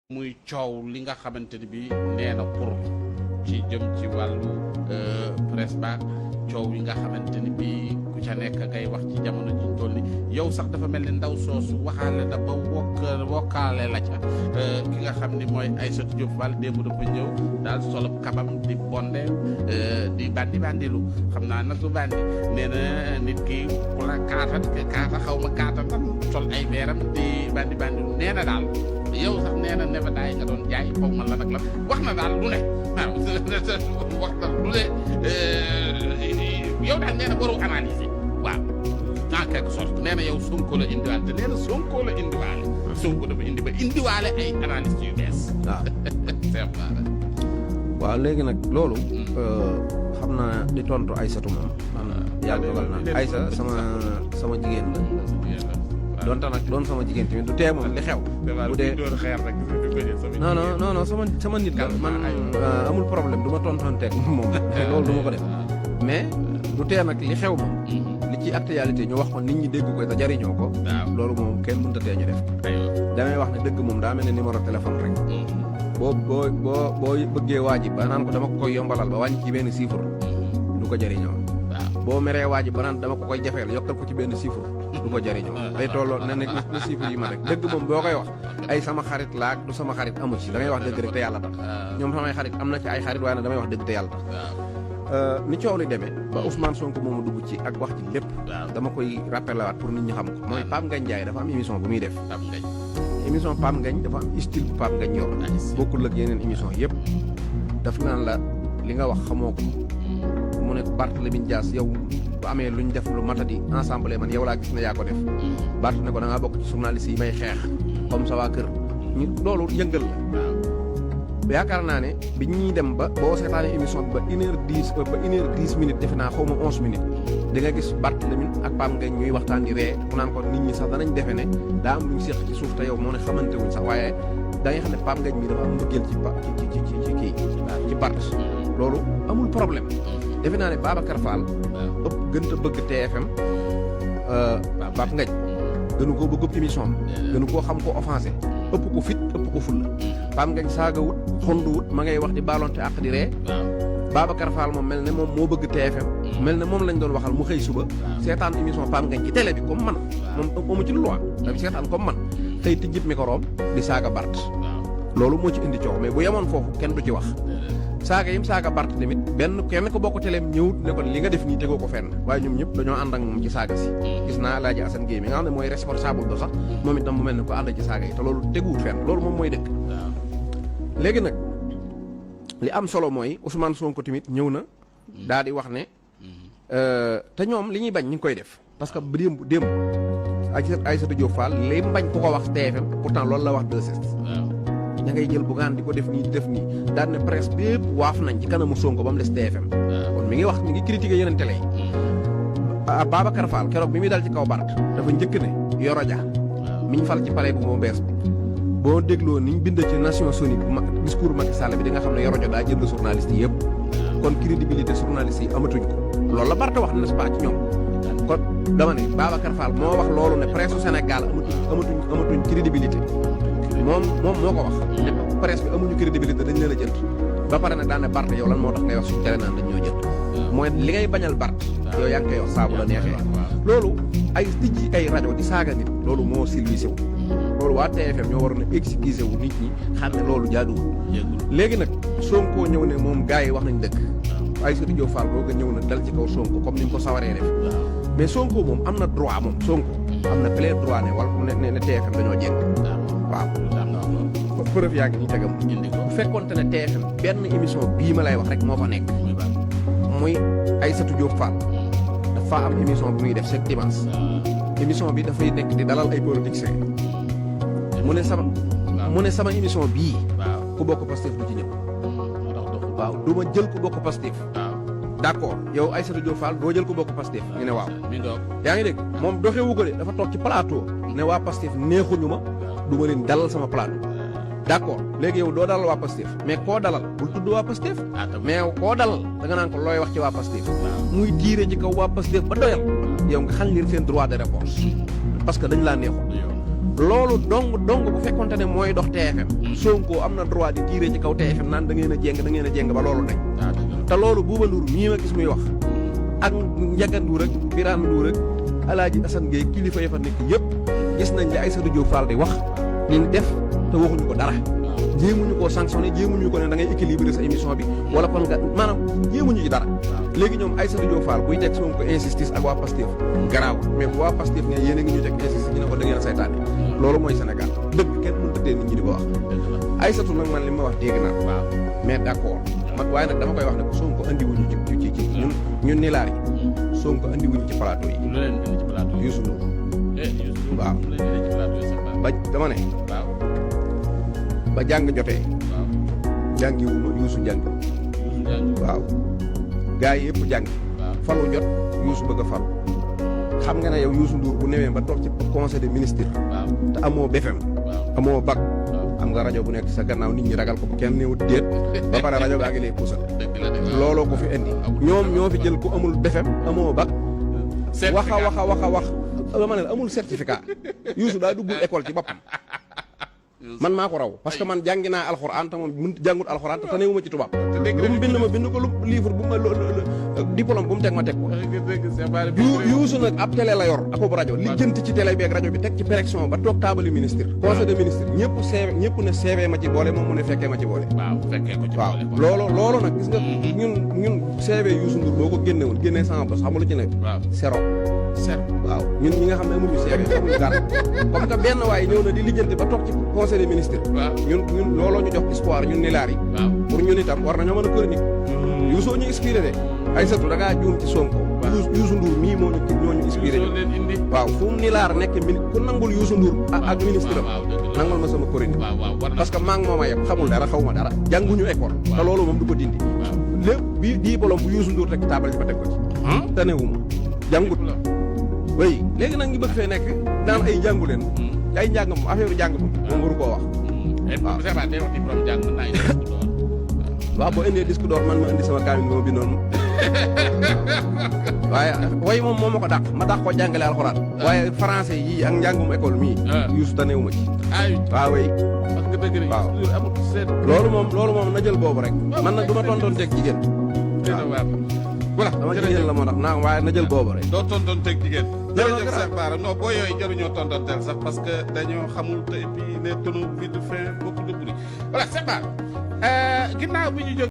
muy coow li nga xamante ni bi nee na pour ci jëm ci wàllu presse ba coow yi nga xamante ni bi ku ca nekk ngay wax ci jamono ji toll ni yow sax dafa mel ni ndaw soosu waxaale na ba wokkaale la ca ki nga xam ni mooy Aïssatou Diop Fall démb dafa ñëw daal solub kabam di bonde di bandilu xam naa nag du bandi nee na nit ki ku la kaata xaw ma kaata tam sol ay veeram di bandilu nee na daal yow sax nee na nefa daay nga doon jaay xaw ma la nag la wax na daal lu ne waaw wax na lu ne yow daal nee na waru analyser waaw en quelque sorte nee na yow Sonko la indiwaale te nee na Sonko la indiwaale Sonko dafa indiwaale ay analyse yu bees waaw waaw léegi nag loolu xam naa di tontu Aïssatou moom man yàlla dogal na Aïssa sama jigéen la donte nag doon sama jigéen tamit du tee moom li xew bu dee non sama nit la man amul problème du ma tontonteeg moom loolu du ma ko def mais du tee nag li xew moom li ci actualité ñu wax ko nit ñi dégg ko te jariñoo ko loolu moom kenn mënut a tee ñu def damay wax ne dëgg moom daa mel ne numéro téléphone rek boo bëggee waajib ba naan ko dama ko koy yombalal ba wàññi ci benn chiffre du ko jariñoo boo meree waajib ba naan dama ko koy jafeel yokkal ko ci benn chiffre du ko jariñoo day tolloo na nekk na chiffre yi ma rek dëgg moom boo koy wax ay sama xarit laak du sama xarit amu ci da ngay wax dëgg rek te yàlla tax ñoom samay xarit am na ci ay xarit waaye nag damay wax dëgg te yàlla tax ni coow li demee ba Ousmane Sonko moomu dugg ci ak wax ji lépp dama koy rappelé waat pour nit ñi xam ko mooy Pape Ngagne Ndiaye dafa am émission bu muy def émission Pape Ngagne dafa am style bu Pape Ngagne yor bokkul ak yeneen émission yëpp daf naan la li nga wax xamoo ko mu ne Barthélémy Dias yow bu amee lu ñu def lu matadi ensemble man yow laa gis ne yaa ko def Bart ne ko da ngaa bokk ci journaliste yi may xeex comme ça waa kër ñu loolu yëngal la yaakaar naa ne bi ñuy dem ba boo seetaanee émission bi ba 1h10 minutes defe naa xaw ma 11 minutes di nga gis Barthélémy ak Pape Ngagne ñuy waxtaan di ree mu naan ko nit ñi sax danañ defe ne daa am lu ñu seq ci suuf te yow moo ne xamante wuñ sax waaye da ngay xam ne Pape Ngagne mi dafa am mbëggeel ci Bart loolu amul problème defe naa ne Babacar Fall ëpp gën a bëgg TFM Pape Ngagne gënu koo bëgg émission gënu koo xam ko offensé ëpp ko fit ëpp ko fulla Pape Ngagne saaga wut xondu wut ma ngay wax di baalonte ak di ree Babacar Fall moom mel ne moom moo bëgg TFM mel ne moom lañ doon waxal mu xëy suba seetaan émission Pape Ngagne ci télé bi comme man moom amu ci loi dafa seetaan comme man xëy tijjib microom di saaga Bart loolu moo ci indi coow mais bu yemoon foofu kenn du ci wax saaga yim saaga Bart tamit kenn ko bokk teleem ñëwut ne ko li nga def nii tegoo ko fenn waaye ñoom ñëpp dañoo ànd ak moom ci saaga si gis naa Alaaji Assane Gueye mi nga xam ne mooy responsable ba sax moom itam mu mel ne ko ànd ci saaga yi te loolu teguwut fenn loolu moom mooy dëkk léegi nag li am solo mooy Ousmane Sonko tamit ñëw na daal di wax ne te ñoom li ñuy bañ ñu ngi koy def parce que démb Aïssatou Diop Fall li mu bañ ku ko wax TFM pourtant loolu la wax 2S ña ngay jël bugaan di ko def nii di def nii daal ne presse bépp waaf nañ ci kanamu Sonko ba mu des TFM kon mi ngi wax mi ngi critiquer yeneen télé yi Babacar Fall keroog bi muy dal ci kaw Bart dafa njëkk ne Yoro Dia mi ñu fal ci palais bu moo bees bi boo dégloo niñ bind ci Nations Unies discours Macky Sall bi di nga xam ne Yoro Dia daa jënd journaliste yi yëpp kon crédibilité journaliste yi amatuñ ko loolu la Bart wax n'est-ce pas ci ñoom kon dama ne Babacar Fall moo wax loolu ne presse su Sénégal amatuñ crédibilité moom moo ko wax ne presse bi amuñu crédibilité dañ leen a jënd ba pare nag daan ne Bart yow lan moo tax ngay wax suñu tere naan dañ ñoo jënd mooy li ngay bañal Bart yow yaa ngi koy wax saabu la neexee loolu ay tijji ay rajo di saaga nit loolu moo silvisé wu loolu waa TFM ñoo waroon a excuser wu nit ñi xam ne loolu jaaduwul léegi nag Sonko ñëw ne moom gars yi wax nañ dëgg Aïssatou Diop Fall boo nga ñëw na dal ci kaw Sonko comme ni ñu ko sawaree def mais Sonko moom am na droit moom Sonko am na plein droit ne wala ne TFM dañoo jeng waaw preuve yaa ngi nii tegam bu fekkoonte ne TFM benn émission bii ma lay wax rek moo fa nekk muy Aïssatou Diop Fall dafa am émission bu muy def chaque dimanche émission bi dafay nekk di dalal ay politiciens mu ne sama émission bii ku bokk Pastef du ci ñëw waaw du ma jël ku bokk Pastef d'accord yow Aïssatou Diop Fall doo jël ku bokk Pastef ñu ne waaw yaa ngi dégg moom doxewu ko de dafa toog ci plateau ne waa Pastef neexuñu ma du ma leen dalal sama plateau d'accord léegi yow doo dalal waa Pastef mais koo dalal bul tudd waa Pastef mais koo dalal da nga naan ko looy wax ci waa Pastef muy tiire ci kaw waa Pastef ba doyal yow nga xañ leen seen droit de réponse parce que dañ laa neexul loolu dong bu fekkonte ne mooy dox TFM Sonko am na droit di tirer ci kaw TFM naan da ngeen a jéng ba loolu dañ te loolu Bouba Ndour mii ma gis muy wax ak Ndiaga Ndour ak Birane Ndour ak Alaaji Assane Gueye kilifa ya fa nekk yëpp gis nañ li Aïssatou Diop Fall di wax li def te waxuñu ko dara jéemuñu koo sanctionné jéemuñu ko ne da ngay équilibrer sa émission bi wala kon nga maanaam jéemuñu ci dara léegi ñoom Aïssatou Diop Fall buy teg Sonko insistance ak waa Pastef garaaw mais bu waa Pastef ne yéen a ngi ñu teg insistance ñu ne ko da ngeen a saytaane loolu mooy Sénégal dëgg kenn mënut a tee nit ñi di ko wax Aïssatou nag man li ma wax dégg naa waaw mais d'accord waaye nag dama koy wax ne ko Sonko andiwuñu ci ñun nilaar yi Sonko andiwuñu ci plateau yi Youssou Ndour waaw ba dama ne ba jàng jotee jàngi wu ma Youssou jàng waaw gars yi yëpp jàng falu jot Youssou bëgg a falu xam nga ne yow Youssou Ndour bu newee ba toog ci conseil des ministres te amoo BFM amoo bac am nga rajo bu nekk sa gannaaw nit ñi ragal ko bu kenn néewut déet ba pare rajo baa ngi lay puusal looloo ko fi indi ñoom ñoo fi jël ku amul BFM amoo bac wax dama ne amul certificat Youssou daa duggul école ci boppam man maa ko raw parce que man jàngi naa alxuraan te moom mun jàngut alxuraan te tanewuma ci tubaab lu mu bind ma bind ko lu livre bu ma diplôme bu mu teg ma teg ko Youssou nag ab télé la yor akub rajo li jënt ci télé bi ak rajo bi teg ci péréction ba toog taabali ministre conseil des ministres ñëpp ne CV ma ci boole moom mu ne fekkee ma ci boole waaw loolu nag gis nga ñun CV Youssou Ndour boo ko génnewoon génnee sama bos xamulu ci nekk zéro waaw ñun ñi nga xam ne amuñu CV xamuñu dara comme que benn waaye ñëw na di lijjanti ba toog ci conseil des ministres ñun looloo ñu jox espoir ñun nilaar yi pour ñun itam war nañoo mën a chronique Youssou ñu inspiré de Aïssatou da ngaa juum ci Sonko Youssou Ndour mii ñoo ñu inspiré waaw fu mu nilaar nekk ku nangul Youssou Ndour ak ministre am nangul ma sama chronique parce que maa ngi mooma yem xamul dara xaw ma dara jànguñu école te loolu moom du ko dindi lépp bi diplôme bu Youssou Ndour teg taabal bi ba teg ko ci tanewuma jàngut oui léegi nag ngi bëgg fee nekk naan ay jàngu leen ay njàng moom affaire jàng moom moom waru koo wax waaw boo indee disque d'or man ma indi sama kaamil ma bindoon waaye way moom moo ma ko dàq ma dàq ko jàngale alxuraan waaye français yii ak njàngum école mii Youssou tanewu ma ci waaw way waaw loolu moom na jël boobu rek man nag du ma tontoon teg jigéen voilà dama jigéen la moo tax naa waaye na jël boobu rek doo tontoon teg jigéen jërëjëf Cheikh Bara non boo yooyu jaruñoo tontonteel sax parce que dañoo xamul te et puis les tonneaux vides fin beaucoup de bruit voilà Cheikh Bara ginnaaw bi ñu jóg